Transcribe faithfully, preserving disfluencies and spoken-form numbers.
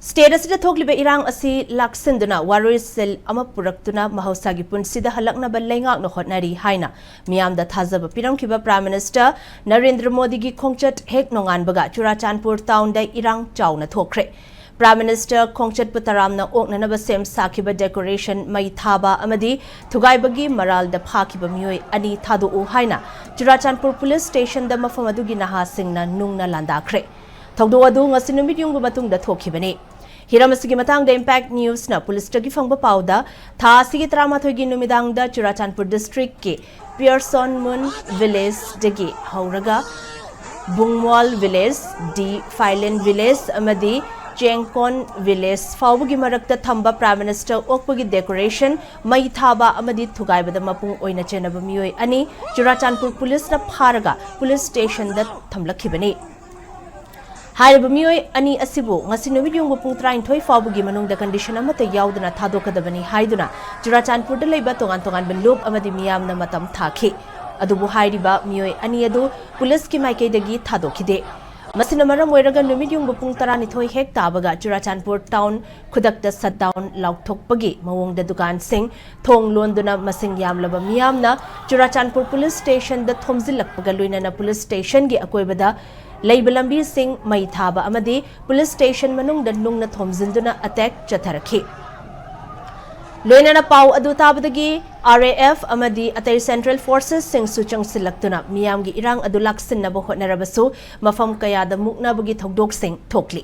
State ꯑꯁꯤꯗ ꯊꯣꯛꯂꯤꯕ ꯏꯔꯥꯡ ꯑꯁꯤ ꯂꯥꯛꯁꯤꯟꯗꯨꯅ ꯋꯥꯔꯣꯏꯁꯤꯜ ꯑꯃ ꯄꯨꯔꯛꯇꯨꯅ ꯃꯍꯧꯁꯥꯒꯤ ꯄꯨꯟꯁꯤꯗ ꯍꯜꯂꯛꯅꯕ ꯂꯩꯉꯥꯛꯅ ꯍꯣꯠꯅꯔꯤ ꯍꯥꯏꯅ ꯃꯤꯌꯥꯝꯗ ꯊꯥꯖꯕ ꯄꯤꯔꯝꯈꯤꯕ Prime Minister ꯅꯔꯦꯟꯗ꯭ꯔ ꯃꯣꯗꯤꯒꯤ ꯈꯣꯡꯆꯠ ꯍꯦꯛ ꯅꯣꯡꯉꯥꯟꯕꯒ ꯆꯨꯔꯥꯆꯥꯟꯄꯨꯔ ꯇꯥꯎꯟꯗ ꯏꯔꯥꯡ ꯆꯥꯎꯅ ꯊꯣꯛꯈ꯭ꯔꯦ꯫ Prime Minister ꯈꯣꯡꯆꯠꯄꯨ ꯇꯔꯥꯝꯅ ꯑꯣꯛꯅꯅꯕ ꯁꯦꯝ ꯁꯥꯈꯤꯕ decoration ꯃꯩ ꯊꯥꯕ ꯑꯃꯗꯤ ꯊꯨꯒꯥꯏꯕꯒꯤ ꯃꯔꯥꯜꯗ ꯐꯥꯈꯤꯕ ꯃꯤꯑꯣꯏ ꯑꯅꯤ ꯊꯥꯗꯣꯛꯎ ꯍꯥꯏꯅ ꯆꯨꯔꯥꯆꯥꯟꯄꯨꯔ ꯄꯨꯂꯤꯁ ꯁ꯭ꯇꯦꯁꯟꯗ ꯃꯐꯝ ꯑꯗꯨꯒꯤ ꯅꯍꯥꯁꯤꯡꯅ ꯅꯨꯡꯅ ꯂꯥꯟꯗꯥꯈ꯭ꯔꯦ꯫ ꯊꯧꯗꯣꯛ ꯑꯗꯨ ꯉꯁꯤ ꯅꯨꯃꯤꯠ ꯌꯨꯡꯕ ꯃꯇꯨꯡꯗ ꯊꯣꯛꯈꯤꯕꯅꯤ꯫ ꯍꯤꯔꯝ ꯑꯁꯤꯒꯤ ꯃꯇꯥꯡꯗ Impact Newsꯅ ꯄꯨꯂꯤꯁꯇꯒꯤ ꯐꯪꯕ ꯄꯥꯎꯗ ꯊꯥ ꯑꯁꯤꯒꯤ ꯇꯔꯥꯃꯥꯊꯣꯏꯒꯤ ꯅꯨꯃꯤꯗꯥꯡꯗ ꯆꯨꯔꯥꯆꯥꯟꯄꯨꯔ districtꯀꯤ Pearsonmun villageꯗꯒꯤ ꯍꯧꯔꯒ ꯕꯨꯡꯃꯣꯜ village, ꯗꯤ ꯐꯥꯏꯂꯦꯟ village ꯑꯃꯗꯤ ꯆꯦꯡꯀꯣꯟ village ꯐꯥꯎꯕꯒꯤ ꯃꯔꯛꯇ ꯊꯝꯕ Prime Minister ꯑꯣꯛꯄꯒꯤ decoration ꯃꯩ ꯊꯥꯕ ꯑꯃꯗꯤ ꯊꯨꯒꯥꯏꯕꯗ ꯃꯄꯨꯡ ꯑꯣꯏꯅ ꯆꯦꯟꯅꯕ ꯃꯤꯑꯣꯏ ꯑꯅꯤ ꯆꯨꯔꯥꯆꯥꯟꯄꯨꯔ ꯄꯨꯂꯤꯁꯅ ꯐꯥꯔꯒ ꯄꯨꯂꯤꯁ ꯁ꯭ꯇꯦꯁꯟꯗ ꯊꯝꯂꯛꯈꯤꯕꯅꯤ꯫ ꯍꯥꯏꯔꯤꯕ ꯃꯤꯑꯣꯏ ꯑꯅꯤ ꯑꯁꯤꯕꯨ ꯉꯁꯤ ꯅꯨꯃꯤꯠ ꯌꯨꯡꯕ ꯄꯨꯡ ꯇꯔꯥꯅꯤꯊꯣꯏ ꯐꯥꯎꯕꯒꯤ ꯃꯅꯨꯡꯗ condition ꯑꯃꯠꯇ ꯌꯥꯎꯗꯅ ꯊꯥꯗꯣꯛꯀꯗꯕꯅꯤ ꯍꯥꯏꯗꯨꯅ ꯆꯨꯔꯥꯆꯥꯟꯄꯨꯔꯗ ꯂꯩꯕ ꯇꯣꯉꯥꯟ ꯇꯣꯉꯥꯟꯕ ꯂꯨꯞ ꯑꯃꯗꯤ ꯃꯤꯌꯥꯝꯅ ꯃꯇꯝ ꯊꯥꯈꯤ꯫ ꯑꯗꯨꯕꯨ ꯍꯥꯏꯔꯤꯕ ꯃꯤꯑꯣꯏ ꯑꯅꯤ ꯑꯗꯨ ꯄꯨꯂꯤꯁꯀꯤ ꯃꯥꯏꯀꯩꯗꯒꯤ ꯊꯥꯗꯣꯛꯈꯤꯗꯦ꯫ ꯃꯁꯤꯅ ꯃꯔꯝ ꯑꯣꯏꯔꯒ ꯅꯨꯃꯤꯠ ꯌꯨꯡꯕ ꯄꯨꯡ ꯇꯔꯥꯅꯤꯊꯣꯏ ꯍꯦꯛ ꯇꯥꯕꯒ ꯆꯨꯔꯥꯆꯥꯟꯄꯨꯔ ꯇꯥꯎꯟ ꯈꯨꯗꯛꯇ shutdown ꯂꯥꯎꯊꯣꯛꯄꯒꯤ ꯃꯑꯣꯡꯗ ꯗꯨꯀꯥꯟꯁꯤꯡ ꯊꯣꯡ ꯂꯣꯟꯗꯨꯅ ꯃꯁꯤꯡ ꯌꯥꯝꯂꯕ ꯃꯤꯌꯥꯝꯅ ꯆꯨꯔꯥꯆꯥꯟꯄꯨꯔ ꯄꯨꯂꯤꯁ ꯁ꯭ꯇꯦꯁꯟꯗ ꯊꯣꯝꯖꯤꯜꯂꯛꯄꯒ ꯂꯣꯏꯅꯅ ꯄꯨꯂꯤꯁ ꯁ꯭ꯇꯦꯁꯟꯒꯤ ꯑꯀꯣꯏꯕꯗ ꯂꯩꯕ ꯂꯝꯕꯤꯁꯤꯡ ꯃꯩ ꯊꯥꯕ ꯑꯃꯗꯤ ꯄꯨꯂꯤꯁ ꯁ꯭ꯇꯦꯁꯟ ꯃꯅꯨꯡꯗ ꯅꯨꯡꯅ ꯊꯣꯝꯖꯤꯟꯗꯨꯅ attack ꯆꯠꯊꯔꯛꯈꯤ꯫ ꯂꯣꯏꯅꯅ ꯄꯥꯎ ꯑꯗꯨ ꯇꯥꯕꯗꯒꯤ RAF ꯑꯃꯗꯤ ꯑꯇꯩ central forcesꯁꯤꯡꯁꯨ ꯆꯪꯁꯤꯜꯂꯛꯇꯨꯅ ꯃꯤꯌꯥꯝꯒꯤ ꯏꯔꯥꯡ ꯑꯗꯨ ꯂꯥꯛꯁꯤꯟꯅꯕ ꯍꯣꯠꯅꯔꯕꯁꯨ ꯃꯐꯝ ꯀꯌꯥꯗ ꯃꯨꯛꯅꯕꯒꯤ ꯊꯧꯗꯣꯛꯁꯤꯡ ꯊꯣꯛꯂꯤ꯫